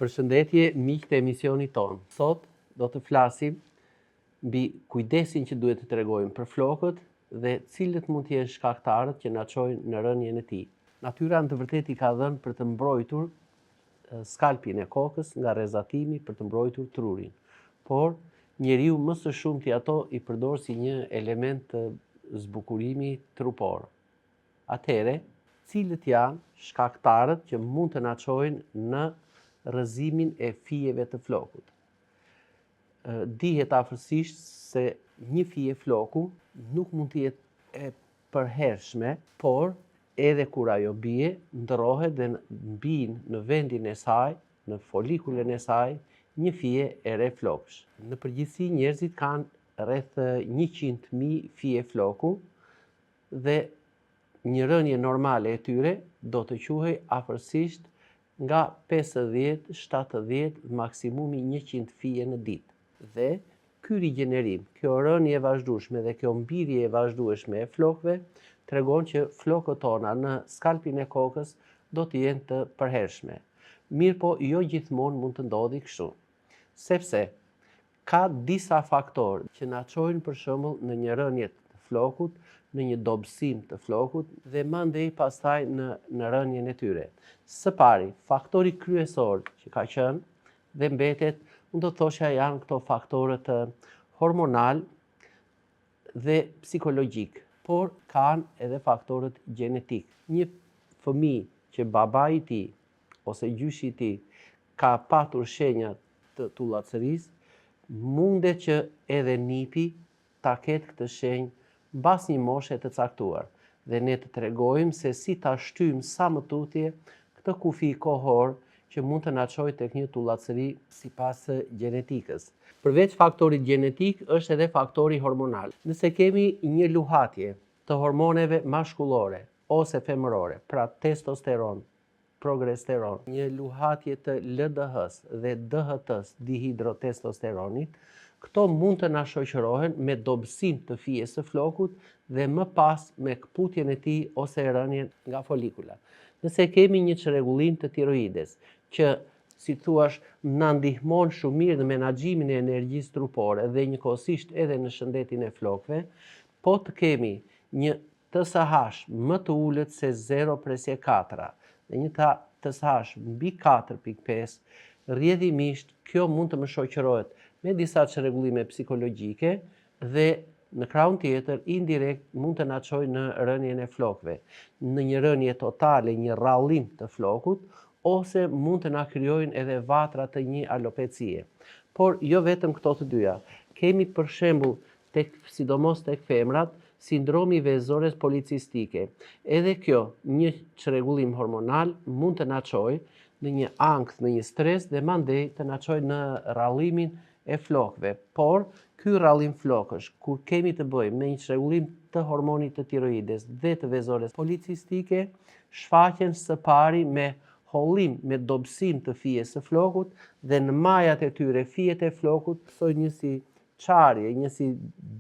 Përshëndetje miqtë e emisionit tonë. Sot do të flasim mbi kujdesin që duhet të tregojmë për flokët dhe cilët mund të jenë shkaktarët që na çojnë në rënien e tij. Natyra në të vërtetë i ka dhënë për të mbrojtur skalpin e kokës nga rrezatimi për të mbrojtur trurin. Por njeriu më së shumti ato i përdor si një element të zbukurimi trupor. Atëherë, cilët janë shkaktarët që mund të na çojnë në rrëzimin e fijeve të flokut? Dihet afërsisht se një fije floku nuk mund të jetë e përhershme, por edhe kur ajo bie, ndërrohet dhe mbin në vendin e saj, në folikulën e saj, një fije e re flokësh. Në përgjithësi njerëzit kanë rreth 100.000 fije floku dhe një rënie normale e tyre do të quhej afërsisht nga 50, 70, maksimumi 100 fije në ditë. Dhe ky rigjenerim, kjo rënie e vazhdueshme dhe kjo mbirje e vazhdueshme e flokëve tregon që flokët tona në skalpin e kokës do të jenë të përhershme. Mirëpo, jo gjithmonë mund të ndodhi kështu. Sepse ka disa faktorë që na çojnë për shembull në një rënie të flokut, në një dobësim të flokut dhe mandej pastaj në në rënien e tyre. Së pari, faktori kryesor që ka qenë dhe mbetet, unë do të thosha janë këto faktorët hormonal dhe psikologjik, por kanë edhe faktorët gjenetik. Një fëmijë që babai i tij ose gjyshi i tij ka patur shenja të tullacërisë, mundet që edhe nipi ta ketë këtë shenjë mbas një moshe të caktuar dhe ne të tregojmë se si ta shtyjmë sa më tutje këtë kufi kohor që mund të na çojë tek një tullacëri sipas gjenetikës. Përveç faktorit gjenetik është edhe faktori hormonal. Nëse kemi një luhatje të hormoneve mashkullore ose femërore, pra testosteron, progesteron, një luhatje të LDH-së dhe DHT-së, dihidrotestosteronit, këto mund të na shoqërohen me dobësim të fijes së flokut dhe më pas me këputjen e tij ose rënien nga folikula. Nëse kemi një çrregullim të tiroides, që si thuash, na ndihmon shumë mirë në menaxhimin e energjisë trupore dhe njëkohësisht edhe në shëndetin e flokëve, po të kemi një TSH më të ulët se 0,4 dhe një TSH mbi 4.5, rrjedhimisht kjo mund të më shoqërohet me disa çrregullime psikologjike dhe në krahun tjetër indirekt mund të na çojë në rënien e flokëve, në një rënie totale, një rrallim të flokut ose mund të na krijojnë edhe vatra të një alopecie. Por jo vetëm këto të dyja. Kemi për shembull tek sidomos tek femrat, sindromi i vezores policistike. Edhe kjo, një çrregullim hormonal mund të na çojë në një ankth, në një stres dhe mandej të na çojë në rrallimin e flokëve. Por ky rrallim flokësh, kur kemi të bëjmë me një çrregullim të hormonit të tiroides dhe të vezores policistike, shfaqen së pari me hollim, me dobësim të fijes së flokut dhe në majat e tyre fijet e flokut pësojnë një si çarje, një si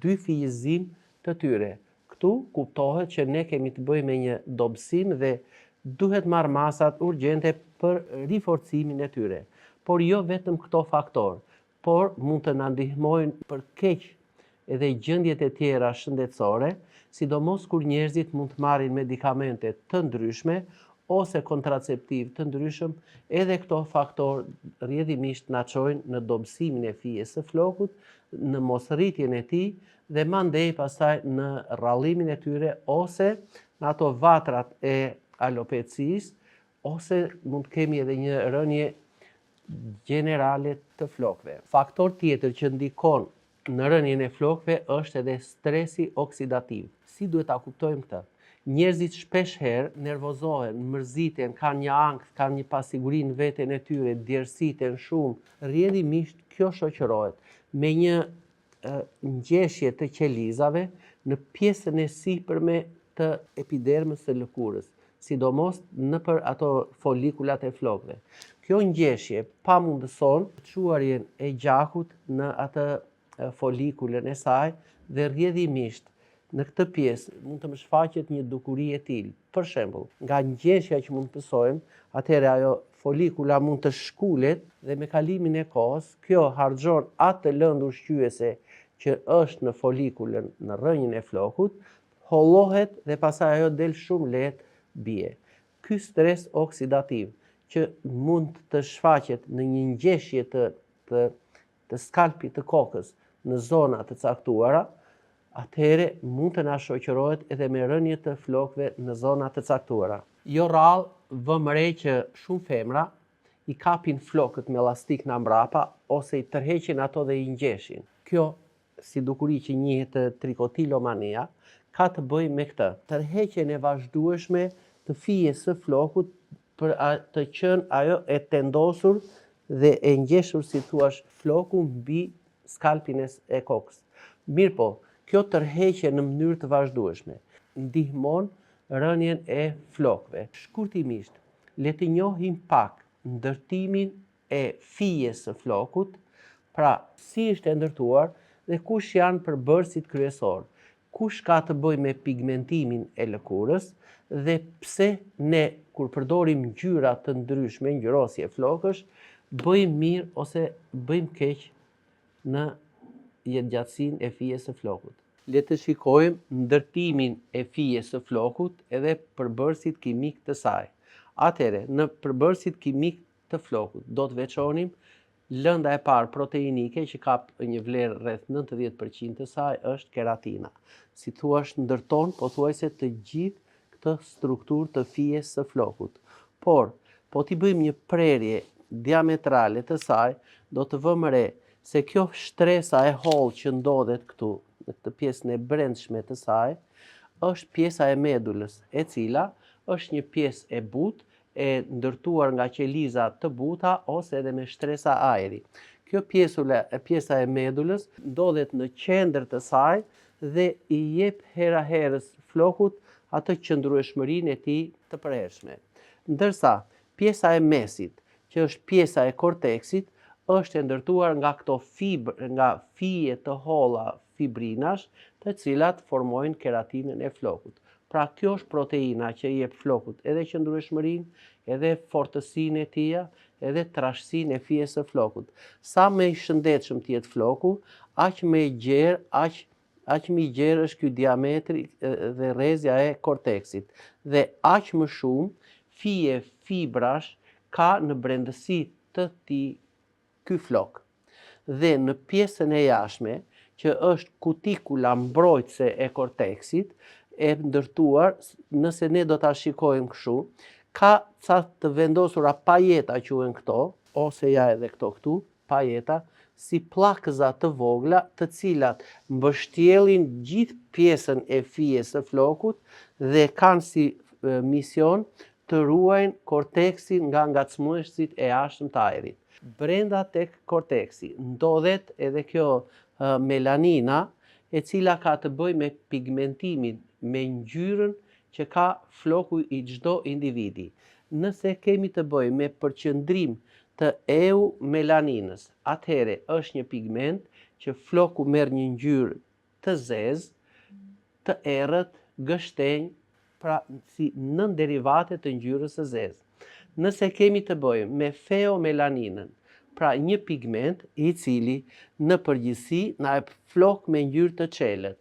dyfijëzim të tyre. Këtu kuptohet që ne kemi të bëjmë me një dobësim dhe duhet marrë masat urgjente për riforcimin e tyre. Por jo vetëm këto faktorë, por mund të na ndihmojnë për keq edhe gjendjet e tjera shëndetësore, sidomos kur njerëzit mund të marrin medikamente të ndryshme ose kontraceptivë të ndryshëm, edhe këto faktorë rrjedhimisht na çojnë në dobësimin e fijes së flokut, në mosrritjen e tij dhe mandej pastaj në rrallimin e tyre ose në ato vatrat e alopecisë ose mund të kemi edhe një rënie gjenerale të flokëve. Faktor tjetër që ndikon në rënien e flokëve është edhe stresi oksidativ. Si duhet ta kuptojmë këtë? Njerëzit shpesh herë nervozohen, mërziten, kanë një ankth, kanë një pasiguri në veten e tyre, djersiten shumë. Rrjedhimisht kjo shoqërohet me një ngjeshje të qelizave në pjesën e sipërme të epidermës së lëkurës, sidomos nëpër ato folikulat e flokëve. Kjo ngjeshje pamundëson çuarjen e gjakut në atë folikulën e saj dhe rrjedhimisht Në këtë pjesë mund të më shfaqet një dukuri e tillë. Për shembull, nga ngjeshja që mund të pësojmë, atëherë ajo folikula mund të shkulet dhe me kalimin e kohës, kjo harxhon atë lëndë ushqyese që është në folikulën në rrënjën e flokut, hollohet dhe pastaj ajo del shumë lehtë bie. Ky stres oksidativ që mund të shfaqet në një ngjeshje të të të skalpit të kokës në zona të caktuara, atëherë mund të na shoqërohet edhe me rënie të flokëve në zona të caktuara. Jo rrallë vëmë re që shumë femra i kapin flokët me llastik nga mbrapa ose i tërheqin ato dhe i ngjeshin. Kjo si dukuri që njihet trikotilomania, ka të bëjë me këtë. Tërheqjen e vazhdueshme të fijes së flokut për të qenë ajo e tendosur dhe e ngjeshur si thuash floku mbi skalpin e kokës. Mirëpo, kjo tërheqje në mënyrë të vazhdueshme ndihmon rënien e flokëve. Shkurtimisht, le të njohim pak ndërtimin e fijes së flokut, pra si është e ndërtuar dhe kush janë përbërësit kryesorë, kush ka të bëjë me pigmentimin e lëkurës dhe pse ne kur përdorim ngjyra të ndryshme, ngjyrosje flokësh, bëjmë mirë ose bëjmë keq në jetëgjatësinë e fijes së flokut. Le të shikojmë ndërtimin e fijes së flokut edhe përbërësit kimikë të saj. Atëherë, në përbërësit kimikë të flokut do të veçonim lënda e parë proteinike që ka një vlerë rreth 90% të saj është keratina. Si thuash ndërton pothuajse të gjithë këtë strukturë të fijes së flokut. Por, po t'i bëjmë një prerje diametrale të saj, do të vëmë re se kjo shtresa e hollë që ndodhet këtu, në këtë pjesën e brendshme të saj, është pjesa e medulës, e cila është një pjesë e butë e ndërtuar nga qeliza të buta ose edhe me shtresa ajri. Kjo pjesula, pjesa e medulës ndodhet në qendër të saj dhe i jep hera herës flokut atë qëndrueshmërinë e tij të përhershme. Ndërsa pjesa e mesit, që është pjesa e korteksit, është e ndërtuar nga këto fibr, nga fije të holla fibrinash, të cilat formojnë keratinën e flokut. Pra kjo është proteina që i jep flokut edhe qëndrueshmërinë, edhe fortësinë e tija, edhe trashësinë e fijes së flokut. Sa më i shëndetshëm të jetë floku, aq më i gjerë, aq aq më i gjerë është ky diametri dhe rrezja e korteksit dhe aq më shumë fije fibrash ka në brendësi të tij ky flok. Dhe në pjesën e jashtme, që është kutikula mbrojtëse e korteksit, e ndërtuar, nëse ne do ta shikojmë kështu, ka ca të vendosura pajeta quhen këto, ose ja edhe këto këtu, pajeta, si pllakëza të vogla, të cilat mbështjellin gjithë pjesën e fijes së flokut dhe kanë si mision të ruajnë korteksin nga ngacmuesit e jashtëm të ajrit. Brenda tek korteksi ndodhet edhe kjo melanina, e cila ka të bëjë me pigmentimin, me ngjyrën që ka floku i çdo individi. Nëse kemi të bëjmë me përqendrim të eumelaninës, atëherë është një pigment që floku merr një ngjyrë të zezë, të errët, gështenjë, pra si nënderivate të ngjyrës së zezë. Nëse kemi të bëjmë me feomelaninën, pra një pigment i cili në përgjithësi na jep flokë me ngjyrë të çelët,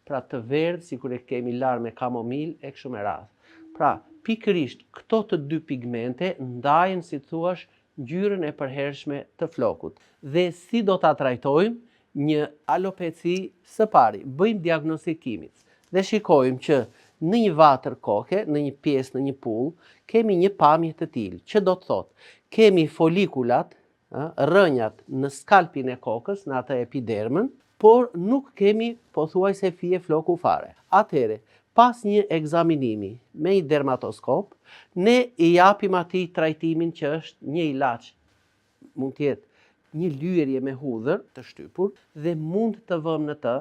pra të verdhë sikur e kemi larë me kamomil e kështu me radhë. Pra, pikërisht këto të dy pigmente ndajnë si thuash ngjyrën e përhershme të flokut. Dhe si do ta trajtojmë një alopeci së pari, bëjmë diagnostikimin dhe shikojmë që në një vatër koke, në një pjesë, në një pullë, kemi një pamje të tillë, që do të thotë, kemi folikulat, rrënjat në skalpin e kokës, në atë epidermën, por nuk kemi pothuajse fije floku fare. Atëherë, pas një ekzaminimi me një dermatoskop, ne i japim atij trajtimin që është një ilaç, mund të jetë një lyerje me hudhër të shtypur dhe mund të vëmë në të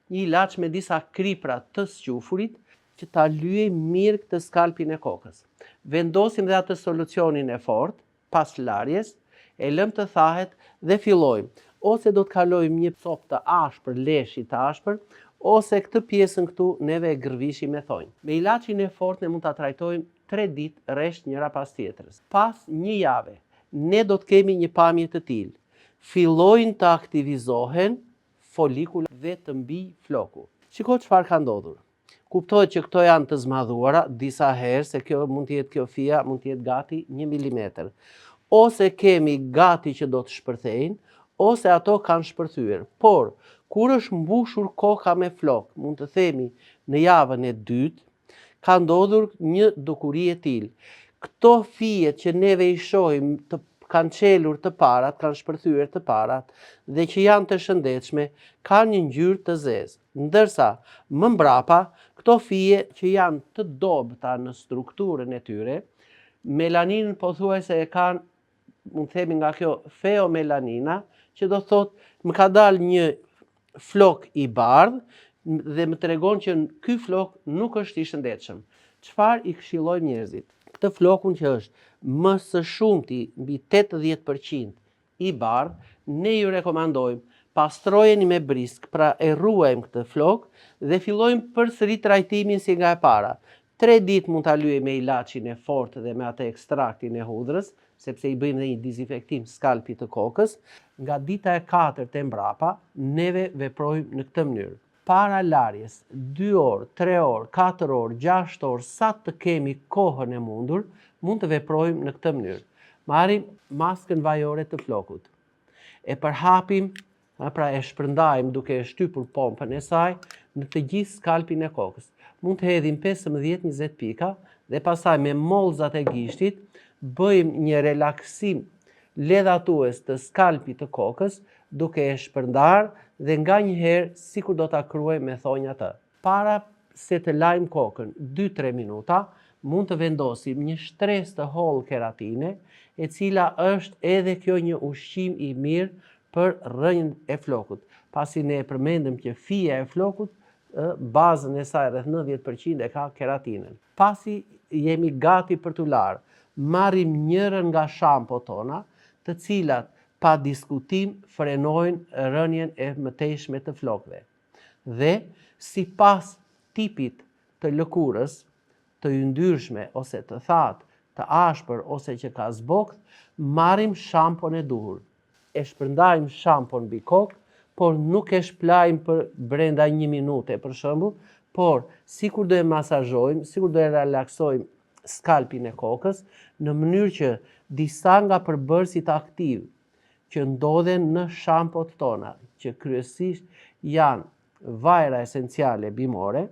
një ilaç me disa kripra të squfurit që ta lyejmë mirë këtë skalpin e kokës. Vendosim dhe atë solucionin e fortë pas larjes, e lëmë të thahet dhe fillojmë. Ose do të kalojmë një copë të ashpër, leshi të ashpër, Ose këtë pjesën këtu neve e gërvishim me thonj. Me ilaçin e fortë ne mund ta trajtojmë 3 ditë rresht njëra pas tjetrës. Pas një jave, ne do të kemi një pamje të tillë. Fillojnë të aktivizohen folikula dhe të mbijë floku. Shiko çfarë ka ndodhur. Kuptohet që këto janë të zmadhuara disa herë, se kjo mund të jetë kjo fija, mund të jetë gati 1 mm. Ose kemi gati që do të shpërthejnë, ose ato kanë shpërthyer. Por, kur është mbushur koka me flok, mund të themi në javën e dytë, ka ndodhur një dukuri e tillë. Këto fijet që neve i shohim të kanë çelur të parat, kanë shpërthyer të parat dhe që janë të shëndetshme, kanë një ngjyrë të zezë. Ndërsa, më mbrapa, këto fije që janë të dobëta në strukturën e tyre, melaninën pothuajse e kanë, mund të themi nga kjo feomelanina, që do thotë më ka dalë një flok i bardhë dhe më tregon që ky flok nuk është i shëndetshëm. Çfarë i këshillojmë njerëzit? Këtë flokun që është më së shumti mbi 80% i bardhë, ne ju rekomandojmë pastrojeni me brisk, pra e ruajmë këtë flok dhe fillojmë përsëri trajtimin si nga e para. 3 ditë mund ta lyejmë me ilaçin e fortë dhe me atë ekstraktin e hudhrës, sepse i bëjmë dhe një dezinfektim skalpit të kokës. Nga dita e katërt e mbrapa, neve veprojmë në këtë mënyrë. Para larjes, 2 orë, 3 orë, 4 orë, 6 orë, sa të kemi kohën e mundur, mund të veprojmë në këtë mënyrë. Marrim maskën vajore të flokut. E përhapim, pra e shpërndajmë duke e shtypur pompën e saj në të gjithë skalpin e kokës. Mund të hedhim 15-20 pika dhe pastaj me mollzat e gishtit bëjmë një relaksim ledhatues të skalpit të kokës duke e shpërndarë dhe nganjëherë sikur do ta kruajmë me thonj atë. Para se të lajmë kokën 2-3 minuta, mund të vendosim një shtresë të hollë keratine, e cila është edhe kjo një ushqim i mirë për rrënjën e flokut, pasi ne e përmendëm që fija e flokut bazën e saj rreth 90% e ka keratinën. Pasi jemi gati për t'u larë, marrim njërën nga shampot tona, të cilat pa diskutim frenojnë rënien e mëtejshme të flokëve. Dhe sipas tipit të lëkurës, të yndyrshme ose të thatë, të ashpër ose që ka zbokth, marrim shampon e duhur. E shpërndajmë shampon mbi kokë, por nuk e shplajmë për brenda një minute, për shembull, por sikur do e masazhojmë, sikur do e relaksojmë skalpin e kokës, në mënyrë që disa nga përbërësit aktivë që ndodhen në shampot tona, që kryesisht janë vajra esenciale bimore,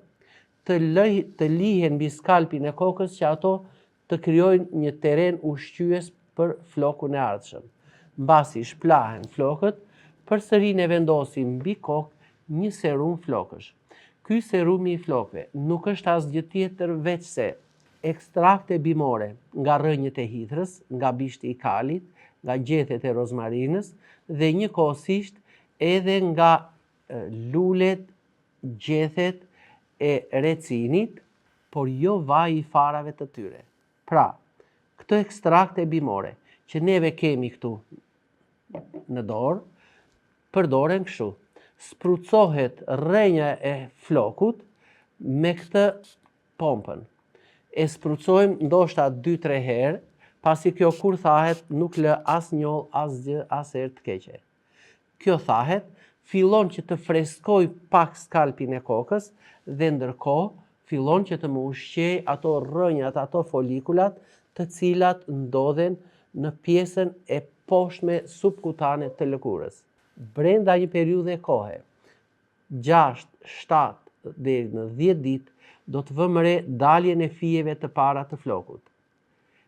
të, lë, të lihen mbi skalpin e kokës që ato të krijojnë një teren ushqyes për flokun e ardhshëm. Mbasi shplahen flokët, përsëri ne vendosim mbi kokë një serum flokësh. Ky serumi i flokëve nuk është asgjë tjetër veçse ekstrakte bimore nga rrënjët e hidhrës, nga bishti i kalit, nga gjethet e rozmarinës dhe njëkohësisht edhe nga lulet, gjethet e recinit, por jo vaji i farave të tyre. Pra, këto ekstrakte bimore që neve kemi këtu në dorë, përdoren kështu. Sprucohet rrënja e flokut me këtë pompën. E sprucojmë ndoshta 2-3 herë, pasi kjo kur thahet nuk lë as njollë, asgjë, as erë të keqe. Kjo thahet, fillon që të freskojë pak skalpin e kokës dhe ndërkohë fillon që të më ushqejë ato rrënjat, ato folikulat, të cilat ndodhen në pjesën e poshtme subkutane të lëkurës. Brenda një periudhe kohe, 6, 7 deri në 10 ditë, do të vëmë re daljen e fijeve të para të flokut.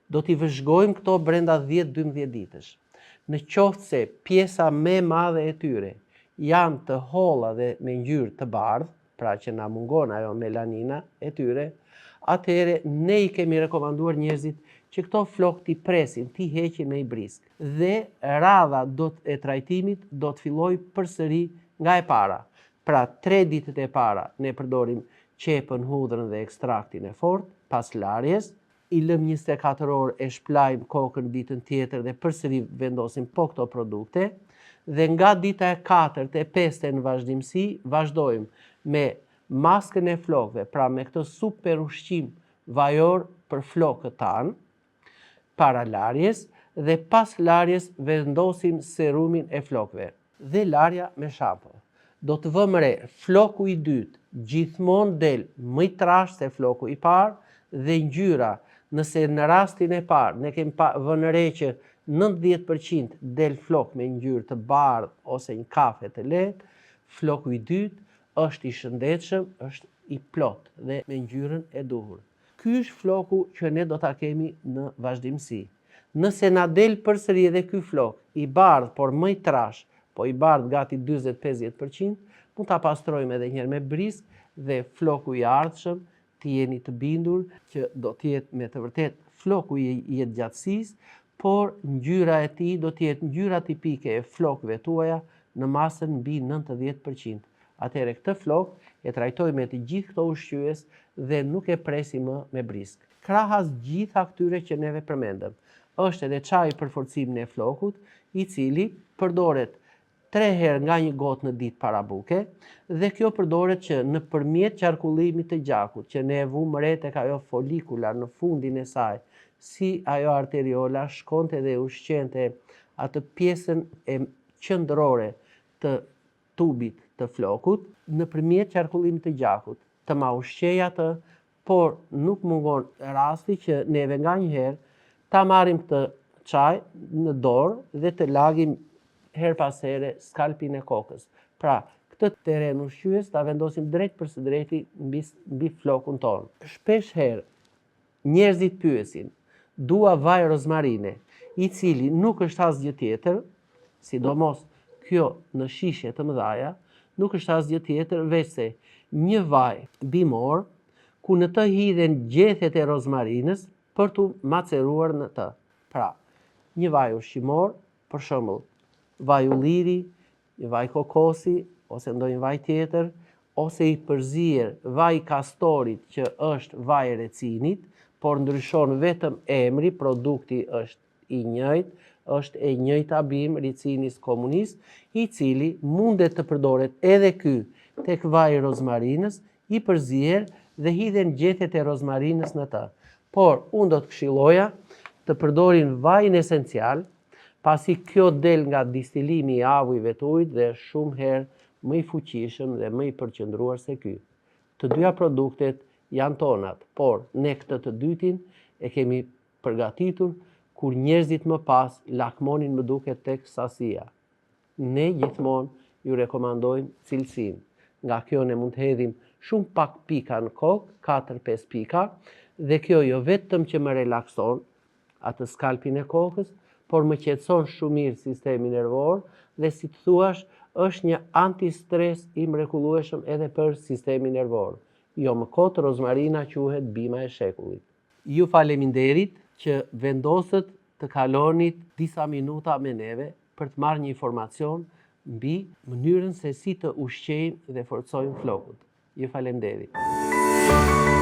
Do t'i vëzhgojmë këto brenda 10-12 ditësh. Në qoftë se pjesa më e madhe e tyre janë të holla dhe me ngjyrë të bardhë, pra që na mungon ajo melanina e tyre, atëherë ne i kemi rekomanduar njerëzit që këto flokë t'i presin, t'i heqin me ibrisk. Dhe radha do të, e trajtimit do të fillojë përsëri nga e para. Pra 3 ditët e para ne përdorim qepën, hudhrën dhe ekstraktin e fortë pas larjes, i lëm 24 orë e shplajmë kokën ditën tjetër dhe përsëri vendosim po këto produkte. Dhe nga dita e katërt, e pestë e në vazhdimësi, vazhdojmë me maskën e flokëve, pra me këtë super ushqim vajor për flokët tanë, para larjes dhe pas larjes vendosim serumin e flokëve. Dhe larja me shampo. Do të vëmë re, floku i dytë gjithmonë del më i trashë se floku i parë dhe ngjyra, nëse në rastin e parë ne kemi pa, vënë re që 90% del flok me ngjyrë të bardhë ose një kafe të lehtë, floku i dytë është i shëndetshëm, është i plotë dhe me ngjyrën e duhur. Ky është floku që ne do ta kemi në vazhdimësi. Nëse na del përsëri edhe ky flok, i bardhë por më i trashë, po i bardhë gati 40-50%, mund ta pastrojmë edhe një herë me brisk dhe floku i ardhshëm të jeni të bindur që do të jetë me të vërtetë floku i jetëgjatësisë, por ngjyra e tij do të jetë ngjyra tipike e flokëve tuaja në masën mbi 90%. Atëherë këtë flok e trajtojmë me të gjithë këto ushqyes dhe nuk e presim më me brisk. Krahas gjitha këtyre që neve përmendëm, është edhe çaji për forcimin e flokut, i cili përdoret 3 herë nga një gotë në ditë para buke dhe kjo përdoret që nëpërmjet qarkullimit të gjakut, që ne e vumë re tek ajo folikula në fundin e saj, si ajo arteriola shkonte dhe ushqente atë pjesën e qendrore të tubit të flokut, nëpërmjet qarkullimit të gjakut, të ma ushqejë atë, por nuk mungon rasti që neve nganjëherë ta marrim këtë çaj në dorë dhe të lagim herë pas here skalpin e kokës. Pra, këtë terren ushqyes ta vendosim drejt për së drejti mbi, mbi flokun tonë. Shpesh herë Njerëzit pyesin, dua vaj rozmarine, i cili nuk është asgjë tjetër, sidomos kjo në shishe të mëdhaja, nuk është asgjë tjetër veçse një vaj bimor ku në të hidhen gjethet e rozmarinës për t'u maceruar në të. Pra, një vaj ushqimor, për shembull, vaj ulliri, një vaj kokosi ose ndonjë vaj tjetër, ose i përzier vaj kastorit që është vaj recinit, por ndryshon vetëm emri, produkti është i njëjtë, është e njëjta bimë Ricinus communis, i cili mundet të përdoret edhe ky tek vaji i rozmarinës, i përzier dhe hidhen gjethet e rozmarinës në të. Por unë do të këshilloja të përdorin vajin esencial, pasi kjo del nga distilimi i avujve të ujit dhe është shumë herë më i fuqishëm dhe më i përqendruar se ky. Të dyja produktet janë tonat, por ne këtë të dytin e kemi përgatitur kur njerëzit më pas lakmonin më duket tek sasia. Ne gjithmonë ju rekomandojmë cilësinë. Nga kjo ne mund të hedhim shumë pak pika në kokë, 4-5 pika, dhe kjo jo vetëm që më relakson atë skalpin e kokës, por më qetëson shumë mirë sistemin nervor dhe si të thuash është një antistres i mrekullueshëm edhe për sistemin nervor. Jo më kot rozmarina quhet bima e shekullit. Ju faleminderit që vendosët të kalonit disa minuta me neve për të marrë një informacion mbi mënyrën se si të ushqejmë dhe forcojmë flokët. Ju faleminderit.